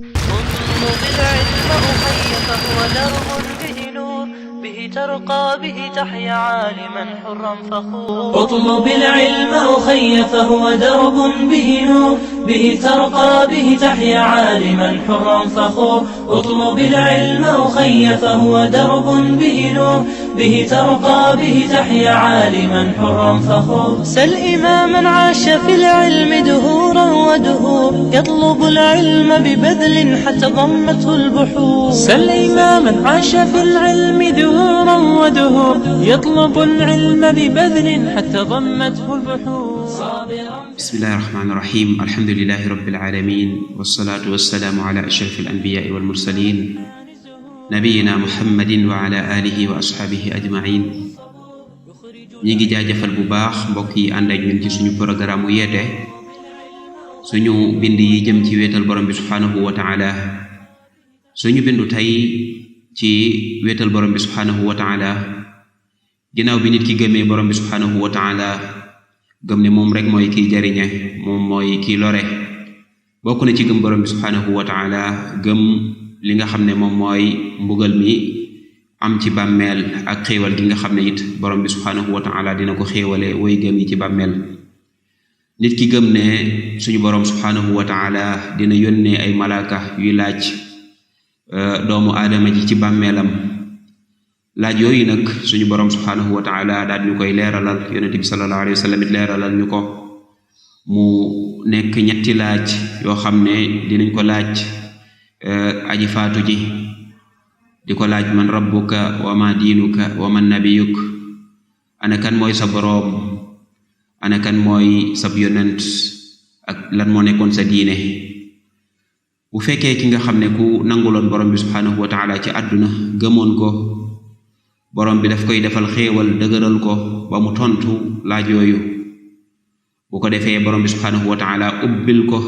اطلب العلم أخي فهو درب به نور به ترقى به تحيا عالما حرا فخور. اطلب العلم أخي فهو درب به نور به ترقى به تحيا عالما حرا فخور. اطلب العلم أخي فهو درب به نور به ترقى به تحيا عالما حرا فخور. سل إماما عاش في العلم دهورا ودهور يطلب العلم ببذل حتى ضمته البحور. سل إماما عاش في العلم دهورا ودهور يطلب العلم ببذل حتى ضمته البحور. بسم الله الرحمن الرحيم. الحمد لله رب العالمين والصلاة والسلام على أشرف الأنبياء والمرسلين نبينا محمد وعلى آله وأصحابه أجمعين. ñi ngi jaajëfal bu baax mbokk yi ànd ak ñun ci suñu programme yeete suñu bind yi jëm ci wéetal borom bi subhanahu wa ta'ala. suñu bindu tey ci wéetal borom bi subhanahu wa ta'ala ginnaaw bi nit ki gëmee borom bi subhanahu wa ta'ala gëm ne moom rek mooy kiy jariñe moom mooy kiy lore bokk na ci gëm borom bi subhanahu wa ta'ala gëm li nga xam ne moom mooy mbugal mi am ci bàmmeel ak xéewal gi nga xam ne it borom bi subhanahu wa ta'ala dina ko xéewale way gëm yi ci bàmmeel. nit ki gëm ne suñu borom subhanahu wa ta'ala dina yónnee ay malaaka yuy laaj doomu aadama ji ci bàmmeelam. laaj yooyu nag suñu borom subhanahu wa ta'ala daal ñu koy leeralal yonent bi sallallahu alayhi wa sallam it leeralal ñu ko mu nekk ñetti laaj yoo xam ne dinañ ko laaj aji faatu ji di ko laaj man rabbuka wa ma diinuka wa man nabiyuk, ana kan mooy sa boroom, ana kan mooy sab yonent, ak lan moo nekkoon sa diine. bu fekkee ki nga xam ne ku nanguloon borom bi subhanahu wa ta'ala ci àdduna gëmoon ko borom bi daf koy defal xéewal dëgëral ko ba mu tontu laaj yooyu. bu ko defee borom bi subhanahu wa ta'ala ubbil ko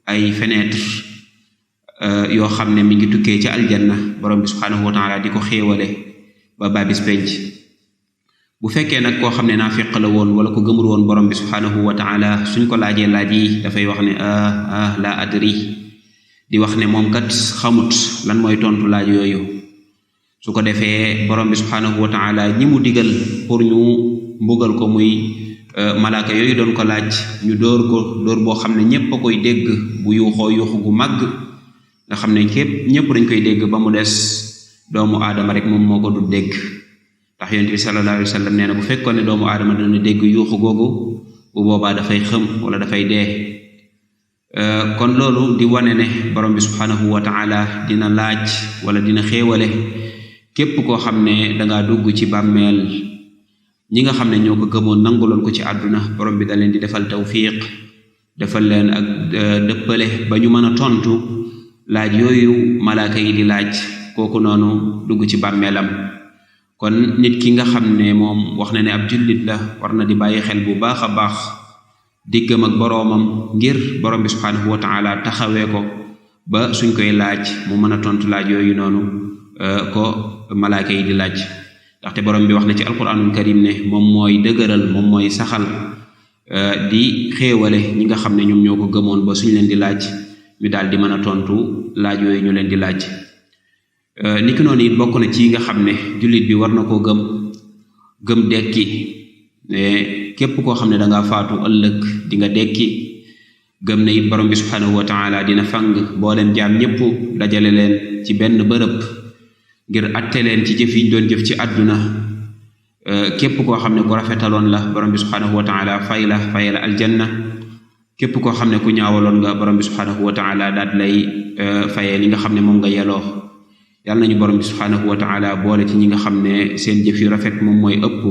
ay fenêtre yoo xam ne mi ngi tukkee ci aljanna borom bi subhanahu wa ta'ala di ko xéewale ba babis penc. bu fekkee nag koo xam ne naafiq la woon wala ko gëmul woon borom bi subhanahu wa ta'ala suñ ko laajee laaj yi dafay wax ne la adri, di wax ne moom kat xamut lan mooy tontu laaj yooyu. su ko defee borom bi subhanahu wa ta'ala ñi mu digal pour ñu mbugal ko muy malaaka yooyu doon ko laaj ñu dóor ko dóor boo xam ne ñépp a koy dégg, bu yuuxoo yuuxu gu màgg nga xam ne ñépp dañ koy dégg ba mu des doomu aadama rek moom moo ko du dégg. ndax yonent bi sallallahu alayhi wa sallam nee na bu fekkoon ne doomu aadama dana dégg yuuxu googu bu boobaa dafay xëm wala dafay dee. kon loolu di wane ne borom bi subhanahu wa ta'ala dina laaj wala dina xéewale képp koo xam ne dangaa dugg ci bàmmeel. ñi nga xam ne ñoo ko gëmoon nanguloon ko ci àdduna borom bi da leen di defal tawfiq, defal leen ak dëppale ba ñu mën a tontu laaj yooyu malaaka yi di laaj kooku noonu dugg ci bàmmeelam. kon nit ki nga xam ne moom wax na ne ab jullit la war na di bàyyi xel bu baax a baax diggam ak boroomam ngir borom bi subhanahu wa ta'ala taxawee ko ba suñ koy laaj mu mën a tontu laaj yooyu noonu ko malaaka yi di laaj. ndaxte borom bi wax na ci alquranul karim ne moom mooy dëgëral, moom mooy saxal di xéewale ñi nga xam ne ñoom ñoo ko gëmoon ba suñ leen di laaj ñu daal di mën a tontu laaj yooyu ñu leen di laaj. niki noonu it bokk na ci nga xam ne jullit bi war na koo gëm dekki, ne képp koo xam ne dangaa faatu ëllëg di nga dekki. gëm ne it borom bi subhanahu wa ta'ala dina fang booleen jaam ñépp dajale leen ci benn bërëb ngir atte leen ci jëf yi ñu doon jëf ci àdduna. képp koo xam ne ku rafetaloon la borom bi subhanahu wa ta'ala fay la aljanna. képp koo xam ne ku ñaawaloon nga borom bi subhanahu wa ta'ala daal lay fayee li nga xam ne moom nga yeloo. yàlla nañu borom bi subhanahu wa ta'ala boole ci ñi nga xam ne seen jëf yu rafet moom mooy ëpp.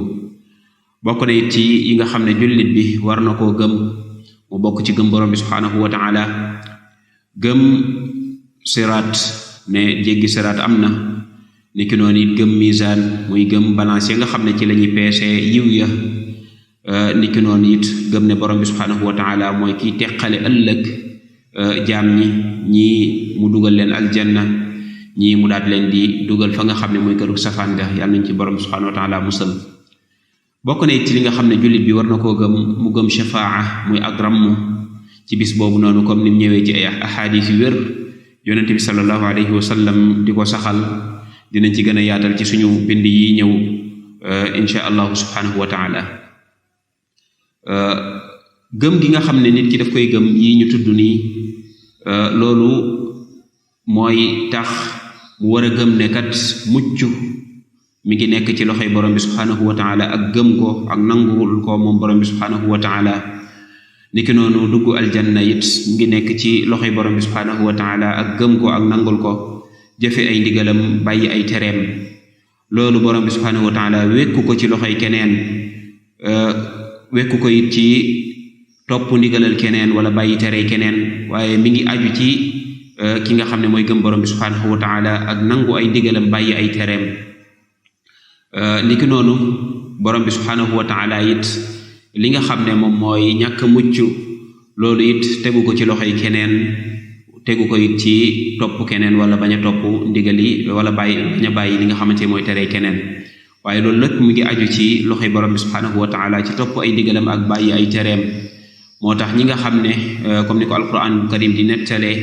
bokk na it ci yi nga xam ne jullit bi war na koo gëm mu bokk ci gëm borom bi subhanahu wa ta'ala gëm siraat, ne jéggi siraat am na. niki noonu it gëm mizaan, muy gëm balance ya nga xam ne ci la ñuy peese yiw ya. niki noonu it gëm ne borom bi subhanahu wa ta'ala mooy kiy teqale ëllëg jaam ñii mu dugal leen aljanna, ñii mu daat leen di dugal fa nga xam ne mooy këru safaan ga. yàlla nañ ci borom bi subhanahu wa ta'ala musal. bokk na it ci li nga xam ne jullit bi war na koo gëm mu gëm shafaa, muy ak ramm ci bis boobu noonu comme ni mu ñëwee ci ay ahadis yu wér yonent bi sallallahu alayhi wa sallam di ko saxal dinañ ci gën a yaatal ci suñu bind yi ñëw insha allahu subhanahu wa taala. gëm gi nga xam ne nit ki daf koy gëm yi ñu tudd nii loolu mooy tax mu war a gëm ne kat mucc mi ngi nekk ci loxoy borom bi subhanahu wa taala ak gëm ko ak nangul ko moom borom bi subhanahu wa taala. niki noonu dugg aljanna it mi ngi nekk ci loxoy borom bi subhanahu wa taala ak gëm ko ak nangul ko jëfe ay ndigalam bàyyi ay tereem. loolu borom bi subhanahu wa taala wekku ko ci loxoy keneen wekku ko it ci topp ndigalal keneen wala bàyyi tere keneen, waaye mi ngi aju ci ki nga xam ne mooy gëm borom bi subhanahu wa taala ak nangu ay ndigalam bàyyi ay tereem. niki noonu borom bi subhanahu wa taala it li nga xam ne moom mooy ñàkk mucc loolu it tegu ko ci loxoy keneen, tegu ko it ci topp keneen wala bañ a topp ndigali wala bañ a bàyyi li nga xamante mooy tere keneen, waaye loolu nag mu ngi aju ci loxoy borom bi subhanahu wa taala ci topp ay ndigalam ak bàyyi ay tereem. moo tax ñi nga xam ne comme ni ko alquran karim di nettalee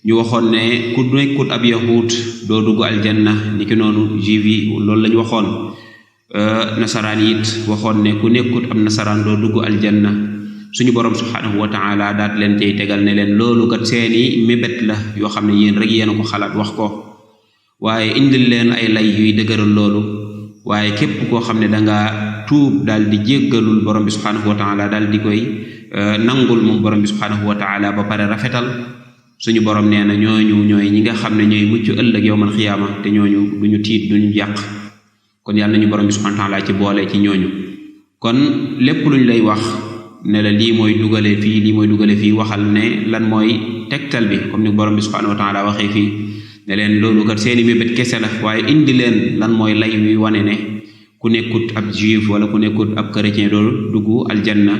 ñu waxoon ne ku nekkut ab yahud doo dugg aljanna, niki noonu juif yi loolu lañu waxoon. nasaraan it waxoon ne ku nekkut ab nasaraan doo dugg aljanna. suñu borom subhanahu wa taala daat leen tey tegal ne leen loolu kat seeni mébét la yoo xam ne yéen rek yéen a ko xalaat wax ko, waaye indil leen ay lay yuy dëgëral loolu. waaye képp koo xam ne danga tuub daal di jéggalul borom bi subhanahu wa taala daal di koy nangul moom borom bi subhanahu wa taala ba pare rafetal, suñu borom nee na ñooñu ñooy ñi nga xam ne ñooy mucc ëllëg yawmal xiyaama te ñooñu duñu tiit duñu yàq. kon yàlla nañu borom bi subhanahu wa taala ci boole ci ñooñu. kon lépp luñ lay wax ne la lii mooy dugale fii lii mooy dugale fii, waxal ne lan mooy tegtal bi, comme ni borom bi subhanahu wa taala waxee fii ne leen loolu kat seeni mébét kese la, waaye indi leen lan mooy lay wi wane ne ku nekkut ab juif wala ku nekkut ab chrétien doolu dugg aljanna.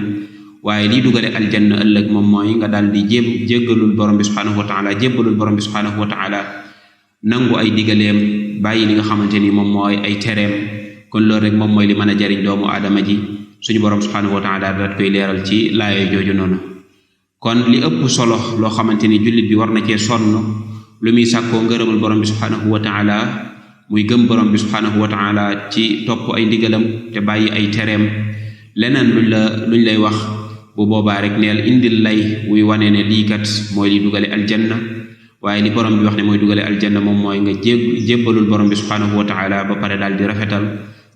waaye lii dugale aljanna ëllëg moom mooy nga daal di jéggalul borom bi subhanahu wa taala, jébbalul borom bi subhanahu wa taala, nangu ay digaleem bàyyi li nga xamante ni moom mooy ay tereem. kon loolu rek moom mooy li mën a jariñ doomu aadama ji. suñu borom subhanahu wa taala daat koy leeral ci laaye jooju noonu. kon li ëpp solo loo xamante ni jullit bi war na cee sonn lu muy sàkkoo ngërëmal borom bi subhanahu wa taala muy gëm borom bi subhanahu wa taala ci topp ay ndigalam te bàyyi ay tereem. leneen luñ lay wax bu boobaa rek neel indil lay wuy wane ne lii kat mooy li dugale aljanna, waaye li borom bi wax ne mooy dugale aljanna moom mooy nga jébbalul borom bi subhanahu wa taala ba pare daal di rafetal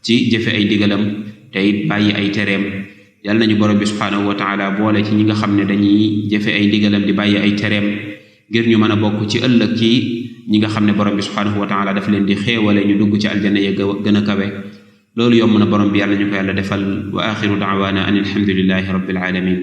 ci jëfe ay ndigalam te it bàyyi ay tereem. yàlla nañu borom bi subhanahu wa taala boole ci ñi nga xam ne dañuy jëfe ay ndigalam di bàyyi ay tereem ngir ñu mën a bokk ci ëllëg ci ñi nga xam ne borom bi subhanahu wa taala daf leen di xéewale ñu dugg ci aljanna ya gën a kawe. loolu yomb na borom bi yàlla ñu ko yàlla defal. wa axiru daawaana an alhamdulillahi rabbil alamin.